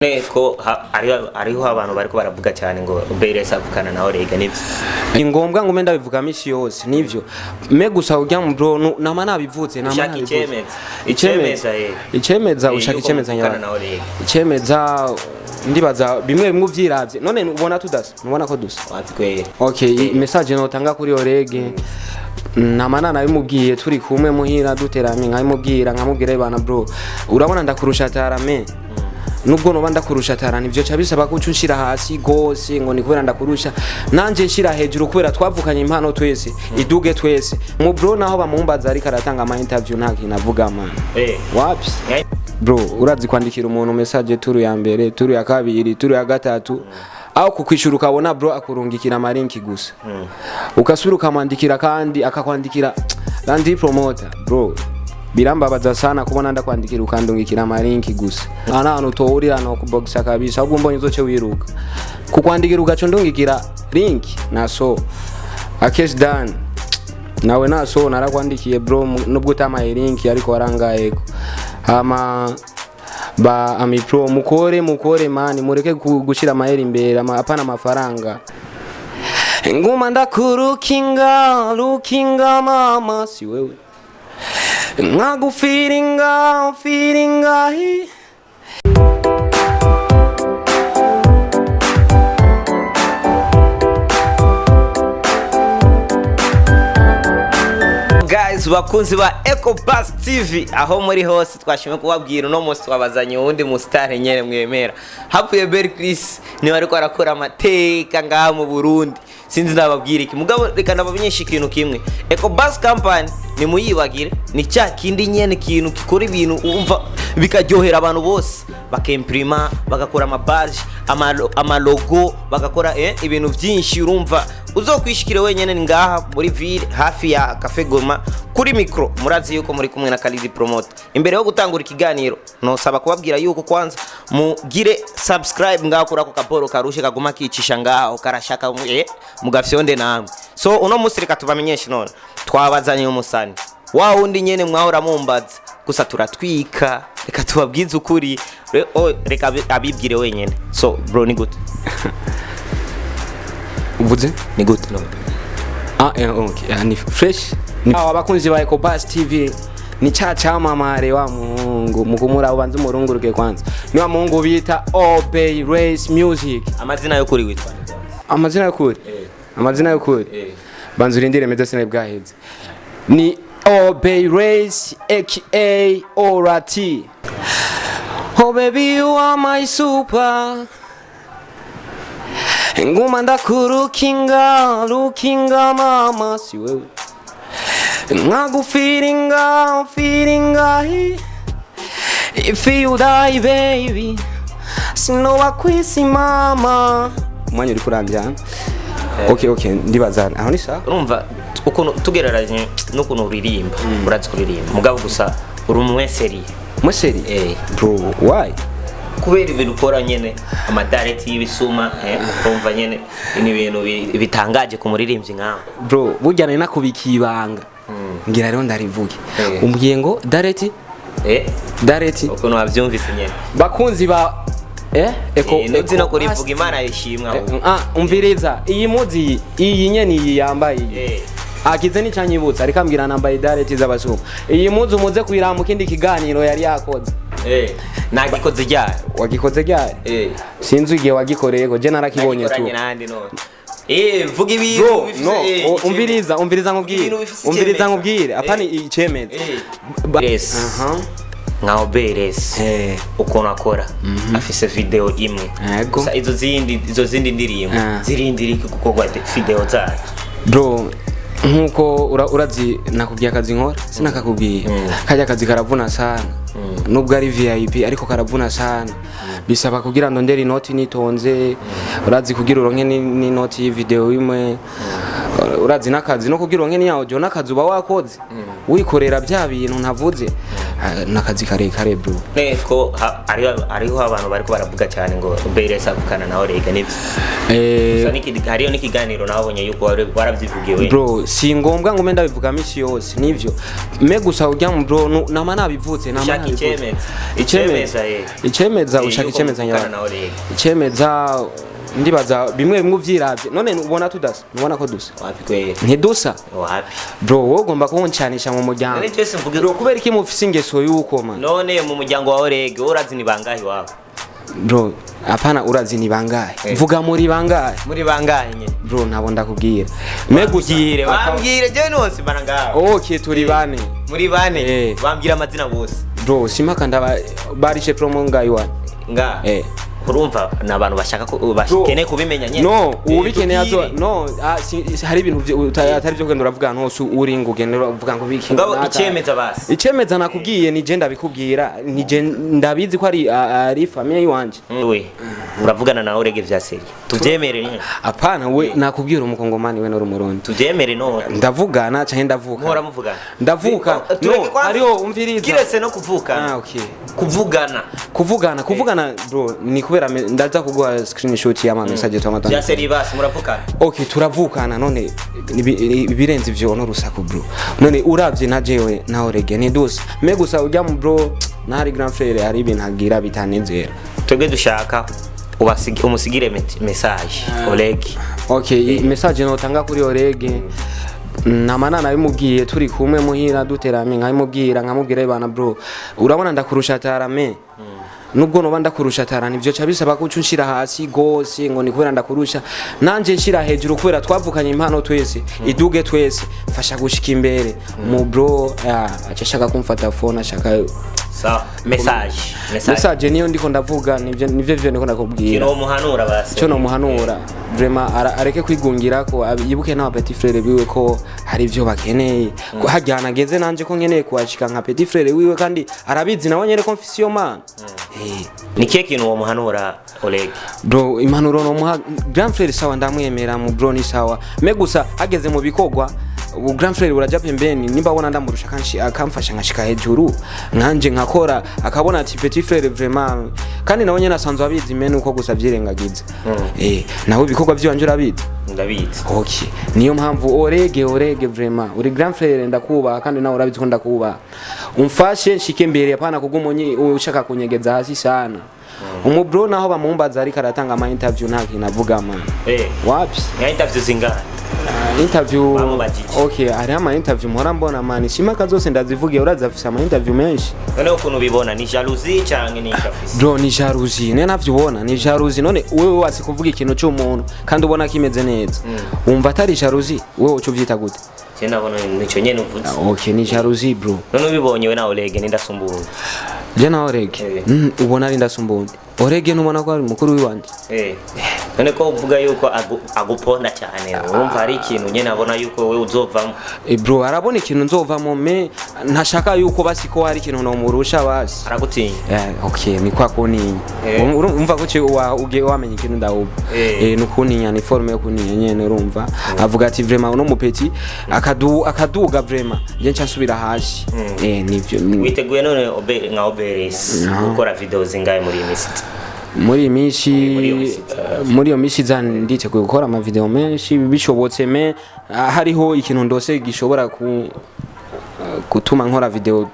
Ko hariho abantu bariko baravuga cyane ngo BRS avukana na Orega, nivyo? Ni ngombwa ngo mbe ndabivuga misi yose, nivyo, mais gusa urya mu bro nama nabivuze, nama Ushaka nabivuze. icemeza. Icemeza, eh. Icemeza. Ushaka Yuko icemeza muvukana nyabaki? na Orega. Icemeza, ndibaza bimwe bimwe uvyiravye none ubona tudasa, nubona ko dusa. Wapi kweri. Okay, message notanga kuri Orege, nama nanabimubwiye turi kumwe muhira duteramye, nkabimubwira, nkamubwira: "Bana bro, urabona ndakurusha tarame, nubwo noba ndakurusha tara nivyo ca bisaba ko uca unshira hasi gose ngo ni kubera ndakurusha, nanje nshira hejuru kubera twavukanye impano twese, iduge twese." Mu bro naho bamumbaza ariko aratanga ama interview, nta kintu avuga, man. Wapi. Bro, urazi kwandikira umuntu message turu ya mbere, turu ya kabiri, turu ya gatatu, aho kukwishura ukabona bro akurungikira amalinki gusa, ukasubira ukamwandikira kandi akakwandikira Landry Promoter. Bro, birambabaza sana kubona ndakwandikira ukandungikira amalinki gusa. Nta hantu utohurira no kuboxa kabisa, ahubwo mbonye uzoce wiruka kukwandikira ugaca undungikira link na so Akesh Dan nawe naso narakwandikiye bro, nubwo utamaye link ariko warangayeko. Hama ba Ami Pro, mukore mukore man, mureke gushira amahera imbere, apana amafaranga. Nguma ndakurukinga rukinga mama, si wewe nkagufiringa firinga hi. Guys, bakunzi ba Eco Bus TV aho muri hose, twashimye kubabwira uno munsi twabazanye uwundi musitari nyene mwemera hapuye. Bel Chris niwe ariko arakora amateka ngaha mu Burundi. Sinzi ndababwira iki, mugabo reka ndabamenyesha ikintu kimwe: Eco Bus Company nimuyibagire, ni cya kindi nyene kintu gikora ibintu umva bikaryohera abantu bose, bakemprima, bagakora amabaje, amalogo, bagakora ibintu byinshi. Urumva uzokwishikire wenyene ni ngaha muri ville, hafi ya Cafe Goma. Kuri micro murazi yuko muri kumwe na Kalidi Promoter. Imbere yo gutangura ikiganiro, nosaba kubabwira yuko kwanza mugire subscribe ngaho kuri ako kaporo karushe kaguma kicisha ngaho karashaka mugafyonde namwe. So uno musi reka tubamenyeshe none twabazanye umusani wa wundi nyene mwahora mumbaza gusa turatwika. Reka tubabwize ukuri. Reka abibwire wenyene. So bro, ni gute? Uvuze? Ni gute no? Ah, okay. Ah, ni fresh. Ni abakunzi ba Ecobus TV, ni cha chamamare wa muhungu mukumura, ubanza umurunguruke kwanza, ni wa muhungu bita Obey Race Music. Amazina yo kuri witwa nde? Amazina y'ukuri? Eh. Amazina y'ukuri? Eh. Banza urindire meze sinari bwaheze. Ni Obey Race aka Orati. Oh baby, you are my super. Nguma ndakurukinga rukinga mama, si wewe nkagufiringa firinga. If you die baby, sinoba kwisi mama. Umwanya uri kurangira. Okay, ndibaza aho ni sawa. Urumva ukuntu tugereranye n'ukuntu uririmba, urazi kuririmba, mugabo gusa uri umweseriye. Mweseri? Eh. Bro, why? Kubera ibintu ukora nyene, amadareti y'ibisuma, urumva nyene ni ibintu bitangaje ku muririmbyi nkawe. Bro, burya nari nakubikiye ibanga, ngira rero ndarivuge. Eh. Umbwiye ngo dareti? Eh. Dareti. Ukuntu wavyumvise nyene. Bakunzi ba Eco Nuzi no Eco kurivuga, Imana ishimwe ahubwo. Ah, umviriza, iyi muzi iyi nyene, iyi yambaye iyi. Akize n'icanyibutsa, ariko ambwira nambaye dareti z'abasuma. Iyi muzi umuze kuyiraba mu kindi kiganiro yari yakoze. Nagikoze ryari? Wagikoze ryari? Eh. Sinzi igihe wagikoreye ko je narakibonye tu. Nagikoranye n'ahandi none. Vuga ibintu Bro, bifise no, icemeza. umviriza, umviriza nkubwire. Ibintu bifise Umviriza icemeza. nkubwire, apana icemeza. Yes. Aha. Nka OBRS ukuntu akora, afise video imwe Yego. gusa. Izo zindi ndirimbo zirindira iki gukorwa video zayo? Bro, nkuko urazi nakubwiye akazi nkora, sinakakubwiye? Kajya akazi karavuna sana, nubwo ari VIP ariko karavuna sana. Bisaba kugira ndondere inoti nitonze. Urazi kugira uronke n'inoti y'ivideo imwe. Urazi n'akazi no kugira uronke niya audio, n'akazi uba wakoze wikorera bya bintu ntavuze. Ah, n'akazi karekare, bro. Ko hariho abantu bariko baravuga cyane ngo Beres avukana na Orega, nibyo? Eh, Gusa hariyo n'ikiganiro nabonye yuko warabyivugiye we. Bro, si ngombwa ngo mbe ndabivuga misi yose, nivyo, mais gusa urya mu bro nama nabivutse, nama Ushaka nabivutse. icemeza. Icemeza, eh. Icemeza, Eh, ushaka yuko icemeza muvukana nyabana na Orega. Icemeza, ndibaza bimwe bimwe uvyiravye, none ubona tudasa? Nubona ko dusa? Wapi kweli. Ntidusa. Wapi. Bro, wowe ugomba kuncanisha mu muryango. None cyose mvuge. Bro, kubera iki mufise ingeso yuko, man? None mu muryango wa Orega urazi ni bangahe iwabo? Bro, hapana, urazi ni bangahe? Eh. Vuga, muri bangahe? Muri bangahe nyine? Bro, ntabwo ndakubwira, mais gusa Bambwire, bambwire, jewe nose mbana ngaho. Okay, turi bane. Muri bane? Eh. Bambwira amazina bose. Bro, simpaka ndaba barishe promo ngayiwa. Nga Eh. Urumva ni abantu bashaka ko bakeneye kubimenya nyine. No. Eh, Ubikeneye azo tubwire. no, hari ibintu atari byo kugenda uravuga ahantu hose uri, ngo ugende uravuga ngo biki. Ngabo naka. icemeza basi. Icemeza nakubwiye, ni je ndabikubwira, ni je ndabizi ko ari famille yiwanje. We uravugana na Orege vya sérieux, tuvyemere nyine? Apana, we nakubwira, umukongomani we nuri umurundi. Tuvyemere none. Ndavugana canke ndavuka? Muhora muvugana? Ndavuka. Tureke No, kwanza. hariho, umviriza. Kiretse no kuvukana. Ah, okay. Kuvugana. Kuvugana, bro, ni kubera ndaza kuguha screenshot y'ama message twama. Vya sérieux basi, muravugana? Okay, turavukana. None ibirenze ivyo n'urusaku, bro. None uravye na jewe na Orege ntidusa, mais gusa urya mu bro ntari grand frère, hari ibintu agira bitanezera. Twebwe dushaka umusigire message Orege. Okay, message notanga kuri Orege, nama nanabimubwiye turi kumwe muhira duteramye, nkabimubwira, nkamubwira: "Bana bro, urabona ndakurusha tarame, nubwo noba ndakurusha tara, nivyo ca bisaba ko uca unshira hasi gose ngo ni kubera ndakurusha. Nanje nshira hejuru kubera twavukanye impano twese, iduge twese, mfasha gushika imbere mu bro." Aca ashaka kumfata phone, ashaka Sawa, message, message. Message niyo ndiko ndavuga, nivyo vyo ndiko ndakubwira. Kino muhanura basi. Cyo nomuhanura vraiment, areke kwigungira ko yibuke n'aba petit frère biwe ko hari ibyo bakeneye, ko harya hantu ageze nanje ko nkeneye kuhashika nka petit frère wiwe, kandi arabizi nawe nyene ko mfise iyo mana. Eh, Ni kihe kintu uwo muhanura Oleg? Bro, impanuro nomuha grand frère, sawa, ndamwemera mu bro, ni sawa, mais gusa ageze mu bikorwa ubu grand frère buraja pembeni. Nimba abona ndamurusha kanshi, akamfasha nkashika hejuru nkanje nkakora, akabona ati petit frère vraiment, kandi nawe nyene asanzwe abizi, mais nuko gusa vyirengagiza. Eh, nawe ibikorwa vy'iwanje urabizi. Ndabizi. Okay, niyo mpamvu Orege vraiment uri grand frère, ndakubaha, kandi nawe urabizi ko ndakubaha. Umfashe nshike mbere, hapana kugumunyi ushaka kunyegeza hasi sana. Umubro naho bamumbaza ariko aratanga ama interview, nta kintu avuga, man. Eh. Wapi. Nka interview zingahe? Interview. Bamubajije. Okay, hariho ama interview mpora mbona, man, simaka zose ndazivugiye, urazi afise ama interview menshi. Noneho ukuntu ubibona, ni jalousie canke ni ikafisi? Bro, ni jalousie, ne navyo ubona ni jalousie. None wewe wasi kuvuga ikintu cy'umuntu kandi ubona kimeze neza, wumva atari jalousie? Wewe uco uvyita gute? Je ndabona nico nyene uvuze. Okay, ni jalousie, bro. None ubibonye we na Oleg, nindasumbuye? Je na Orege? Eh. Ubona ari ndasumba undi Orege? Ntubona ko ari mukuru w'iwanje? Eh, none ko uvuga yuko aguponda cyane, urumva hari ikintu nyene abona yuko we uzovamo? Eh, bro, arabona ikintu nzovamo, mais ntashaka yuko basi ko hari ikintu nomurusha basi. Aragutinya. Eh, okay, ni kwa kuninya. Eh. Urumva ko ugiye wamenya ikintu ndawuba. Eh. Eh, ni ukuninya, ni forme yo kuninya nyene. Urumva avuga ati vraiment uno mupeti akaduga, vraiment je nca nsubira hasi. Eh, nivyo. Witeguye none nka Oberes gukora video zingahe muri iyi minsi? Muri iyi minsi? Muri iyo minsi. Muri iyo minsi za nditeguye gukora ama video menshi bishobotse, mais hariho ikintu ndose gishobora ku gutuma nkora video,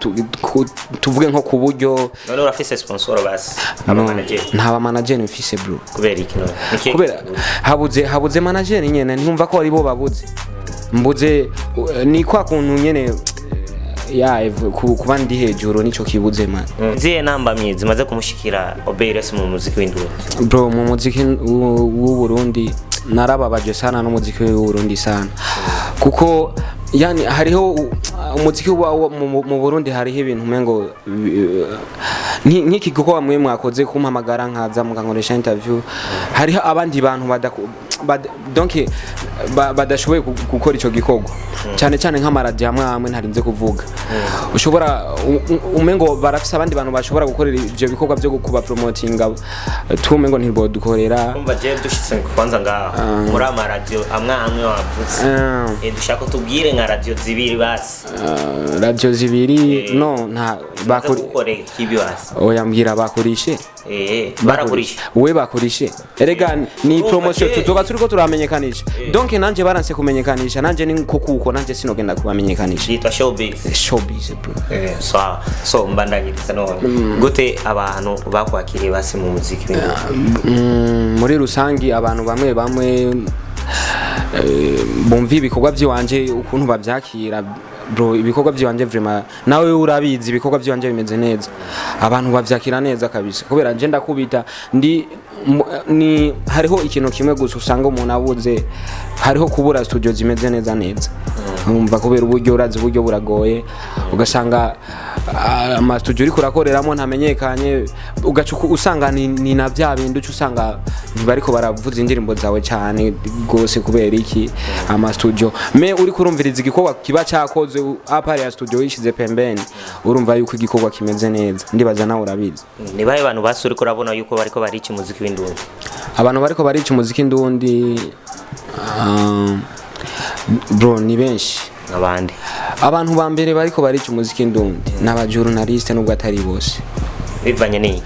tuvuge nko ku buryo. None urafise sponsor basi? No, Aba manager? Nta ba manager mfise, bro. Kubera iki none? Ni ikihe Kubera kintu? habuze manager nyene, ntumva ko aribo babuze, mbuze ni kwa kuntu nyene ya kuba ndi hejuru nico kibuze, man. Zihe ntambamyi zimaze kumushikira Oberes mu muziki w'indundi? Bro, mu muziki w'u Burundi narababaje sana n'umuziki w'u Burundi sana, kuko yani hariho umuziki mu Burundi hariho ibintu umengo nk'iki gikorwa mwe mwakoze kumpamagara nkaza mukankoresha interview, hariho abandi bantu donc badashoboye gukora ico gikorwa, cyane cyane nk'amaradiyo amwe amwe ntarinze kuvuga. Ushobora umengo barafise abandi bantu bashobora gukorera ivyo bikorwa vyo kuba promotinga, tumengo ntibodukorera. Umva, je dushitse kwanza ngaho muri amaradiyo amwe amwe wavutse, dushaka tubwire nka radiyo zibiri basi. Radiyo zibiri no nta bakuri gukorera ikibi basi. Oya, mbwira bakurishe. Barakurisha. We bakurishe erega ni Urumva promotion, tuzoba turiko turamenyekanisha. Donc nanje baranse kumenyekanisha, nanje ni ko kuko nanje sinogenda kubamenyekanisha. Yitwa showbiz. Showbiz, bro. So mbandanyiriza none, gute abantu bakwakiriye basi mu muziki w'indundi? Muri rusangi abantu bamwe bamwe bumva ibikorwa by'iwanje ukuntu babyakira, bro. Ibikorwa by'iwanje vraiment, nawe urabizi, ibikorwa by'iwanje bimeze neza, abantu bavyakira neza kabisa, kubera nje ndakubita ndi ni hariho ikintu kimwe gusa usanga umuntu abuze, hariho kubura studio zimeze neza neza. Umva, kubera uburyo, urazi uburyo buragoye, ugasanga ama studio uriko urakoreramo ntamenyekanye, ugaca usanga ni na bya bindi uca usanga ntibariko baravuza indirimbo zawe cyane gose. Kubera iki? Ama studio. Mais uriko urumviriza igikorwa kiba cyakoze à part ya studio yishize pembeni, urumva yuko igikorwa kimeze neza. Ndibaza nawe urabizi. Ni bahe bantu basi uriko urabona yuko bariko barica umuziki w'indundi? Abantu bariko barica umuziki ndundi, bro, ni benshi. Abandi? Abantu ba mbere bariko barica umuziki ndundi ni abajournaliste, nubwo atari bose. Bivanye n'iki?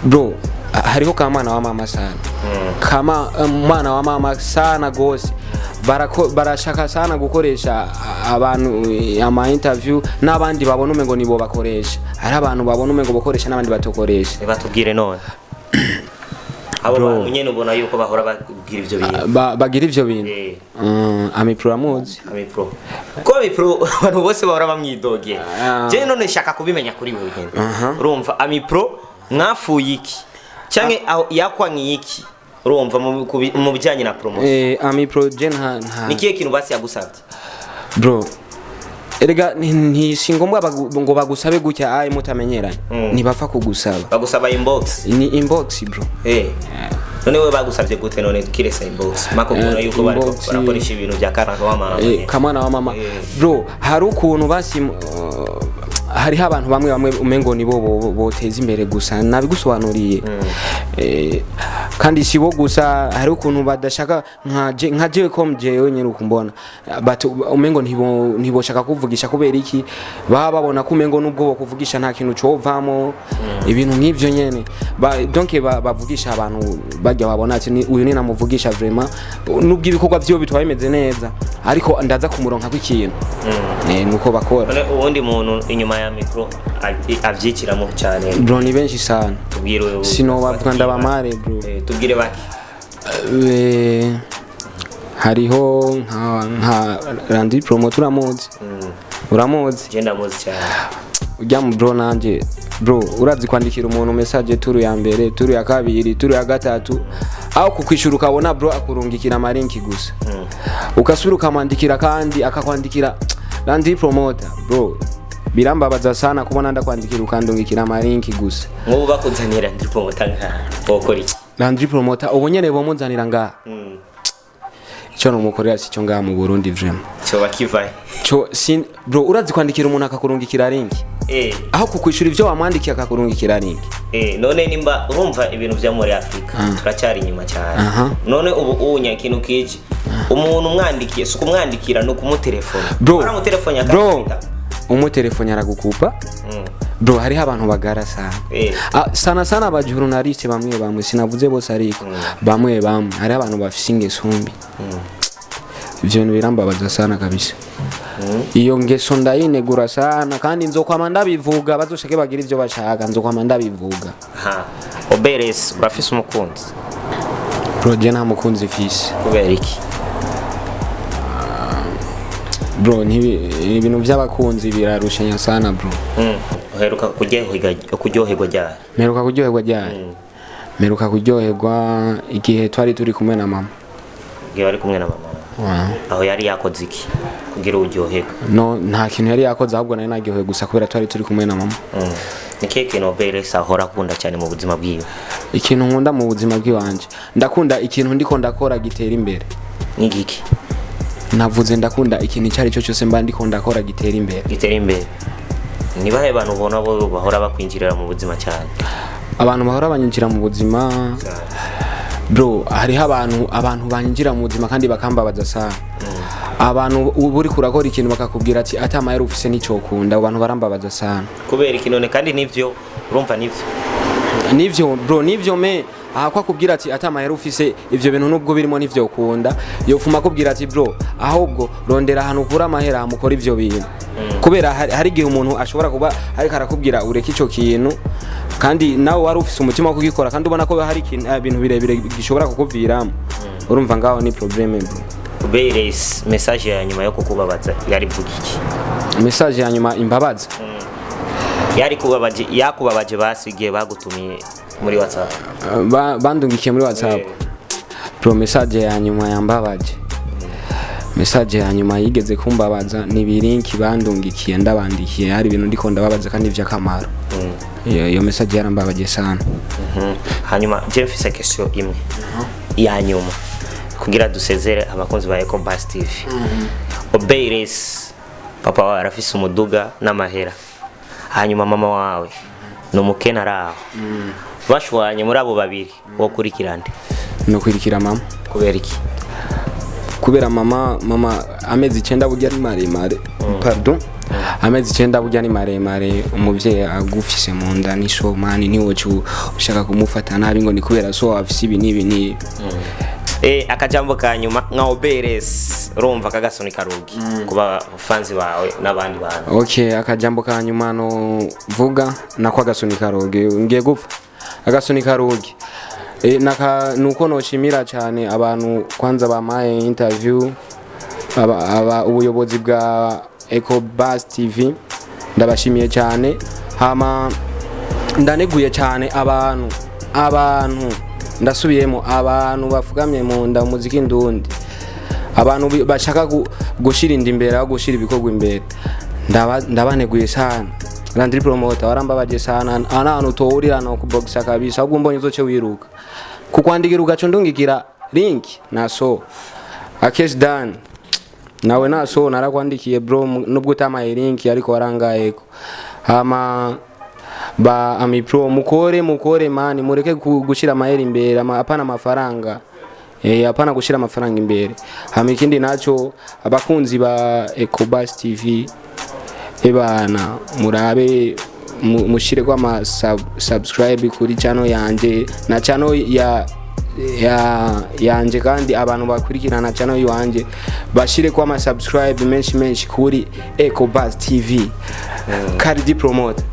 Bro, hariho kamana wa mama sana, kama mwana wa mama sana gose. Barashaka sana gukoresha abantu ama interview n'abandi babona umengo nibo bakoresha. Hari abantu babona umengo bakoresha n'abandi batokoresha. Batubwire none abo bantu nyene ubona yuko bahora bagira ivyo bintu. Bagira ivyo bintu. Amipro uramuzi? Amipro, ko Amipro abantu bose bahora bamwidogera. Je none shaka kubimenya kuri wewe nyene. Urumva, Amipro mwafuye iki canke aho yakwankiye iki? Urumva, mu bijanye na promotion. Amipro je nta Ni kihe kintu basi yagusavye? Bro, erega si ngombwa ngo bagusabe gutya ayi mutamenyeranye. Ntibapfa kugusaba. Bagusaba inbox? Ni inbox, bro. None we bagusavye gute none kiresa inbox mako kubona yuko bariko barakoresha ibintu vya karanga wa mama? Kamwana wa mama. Bro, hari ukuntu basi hariho abantu bamwe bamwe umengo nibo boteza imbere gusa, nabigusobanuriye. Kandi si bo gusa, hari ukuntu badashaka nka jewe ko jewe nyine ukumbona, but umengo ntiboshaka kuvugisha. Kubera iki? Baba babona ko umengo nubwo bokuvugisha nta kintu covamo, ibintu nk'ivyo nyene. Donc bavugisha abantu bajya babona ati uyu ni namuvugisha vraiment, nubwo ibikorwa vyiwe bitwaye bimeze neza, ariko ndaza kumuronka kw'ikintu. Nuko bakora. None uwundi muntu inyuma ya micro avyikiramo cyane? Bro, ni benshi sana. Tubwire Sinobavuga ndabamare, bro. Tubwire bake. Hariho nka Randy Promoter, uramuzi? Uramuzi? Je ndamuzi cyane. Ujya mu bro, nanje bro, urazi kwandikira umuntu message turu ya mbere, turu ya kabiri, turu ya gatatu, aho kukwishura ukabona bro akurungikira amalinki gusa. Ukasubira ukamwandikira kandi akakwandikira. Randy Promoter, bro, birambabaza sana kubona ndakwandikira ukandungikira amalinki gusa. Nk'ubu bakuzanira ndi promoter nka wokora iki? Landry Promoter ubu nyene bomuzanira ngaha, icyo numukorera si cyo ngaha mu Burundi vraiment. Cyoba kivaye. Cyo sin, bro, urazi kwandikira umuntu akakurungikira linki, aho kukwishura ivyo wamwandikiye akakurungikira linki. None nimba urumva ibintu vyo muri Afrika turacyari inyuma cyane. None ubu unya ikintu kiki umuntu umwandikiye, si ukumwandikira, ni ukumutelefona? Bro, Waramutelefone bro, akakwita? umutelefone aragukupa. Bro, hariho abantu bagara sana. Sana sana abajournaliste bamwe bamwe, sinavuze bose, ariko bamwe bamwe hariho abantu bafise ingeso mbi. Ivyo bintu birambabaza sana kabisa. Iyo ngeso ndayinegura sana kandi nzokwama ndabivuga, bazoshake bagira ivyo bashaka, nzokwama ndabivuga. Ha, Oberes, urafise umukunzi? Bro, je nta mukunzi mfise. Kubera iki? Bro, ibintu by'abakunzi birarushanya sana, bro. Uheruka kuryoherwa ryari? Mperuka kuryoherwa ryari? Mperuka kuryoherwa igihe twari turi kumwe na mama. Igihe wari kumwe na mama? Aho yari yakoze iki kugira uryoherwe? No, nta kintu yari yakoze, ahubwo nari naryohewe gusa kubera twari turi kumwe na mama. Ni kihe kintu Obey ahora akunda cyane mu buzima bwiwe? Ikintu nkunda mu buzima bw'iwanje, ndakunda ikintu ndiko ndakora gitera imbere. Ni igiki? Navuze ndakunda ikintu icyo ari cyo cyose mba ndiko ndakora gitera imbere. Gitera imbere. Ni bahe bantu ubona bo bahora bakwinjirira mu buzima cyane? Abantu bahora banyinjira mu buzima, bro, hariho abantu banyinjira mu buzima kandi bakambabaza sana. Abantu uba uriko urakora ikintu bakakubwira ati ata mahera ufise nicokunda. Abo bantu barambabaza sana. Kubera iki none? Kandi nivyo, urumva nivyo. Nivyo bro, nivyo. Me aha ko akubwira ati ata mahera ufise, ivyo bintu nubwo birimo nivyo ukunda, yofuma akubwira ati bro, ahubwo rondera ahantu ukura amahera mukora ivyo bintu. Kubera hari igihe umuntu ashobora kuba ariko arakubwira ureke ico kintu, kandi nawe wari ufise umutima wo kugikora, kandi ubona ko hari ibintu birebire gishobora kukuviramo. Urumva ngaho ni problème, bro. Obey, message ya nyuma yo kukubabaza yari vuga iki? Message ya nyuma imbabaza? Yari kubabaje, yakubabaje basi igihe bagutumiye muri WhatsApp. Bandungikiye muri WhatsApp. Bro, message ya nyuma yambabaje, message ya nyuma yigeze kumbabaza ni birinki bandungikiye ndabandikiye, hari ibintu ndiko ndababaza kandi vy'akamaro. Iyo message yarambabaje sana. Hanyuma je mfise question imwe ya nyuma kugira dusezere abakunzi ba Eco Bus TV. Obeyres, papa wawe arafise umuduga n'amahera, hanyuma mama wawe ni umukene araho. Bashwanye muri abo babiri, wokurikirane? No kwirikira mama. Kubera iki? Kubera mama amezi 9 burya ni maremare, pardon, amezi 9 burya ni maremare. Umuvyeyi agufise mu nda ni so mani, ntiwoca ushaka kumufata nabi ngo ni kubera so afise ibi n'ibi n'ibi. Akajambo ka nyuma nka Oberes, urumva kagasunika rugi kuba fanzi bawe n'abandi bantu. Okay, akajambo ka nyuma no vuga nako agasunika rugi, ngiye gupfa agasunika rugi. Naka nuko noshimira cyane abantu kwanza bamaye interview, aba ubuyobozi bwa Ecobus TV, ndabashimiye cyane. Hama ndaneguye cyane abantu, ndasubiyemo, abantu bafukamye mu nda umuziki ndundi, abantu bashaka gushira inda imbere aho gushira ibikorwa imbere. Ndabaneguye sana. Landry Promoter, warambabaje sana. Ana hantu utohurira no kuboxa kabisa, ahubwo mbonye uzoce wiruka kukwandikira ugaca ndungikira link naso. Akesh Dan, nawe naso narakwandikiye bro, nubwo utamaye link ariko warangayeko. Hama ba Ami Pro, mukore mukore mani, mureke gushira amahera imbere, apana amafaranga, apana gushira amafaranga imbere. Hama ikindi naco, abakunzi ba Ecobus TV, ebana murabe mushire kwa ama subscribe kuri channel yanje na channel ya yanje, kandi abantu bakurikirana channel yiwanje bashire kwa ama subscribe menshi menshi kuri Ecobus TV. Cardi Promoter,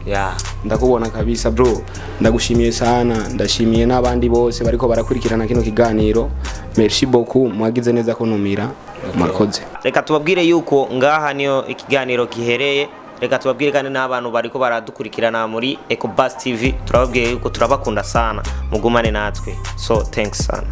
ndakubona kabisa bro, ndagushimiye sana, ndashimiye n'abandi bose bariko barakurikirana kino kiganiro. Merci beaucoup, mwagize neza kuntumira, murakoze. Reka tubabwire yuko ngaha niyo ikiganiro gihereye. Reka tubabwire kandi n'abantu bariko baradukurikirana muri Ecobus TV, turababwiye yuko turabakunda sana, mugumane natwe. So thanks sana.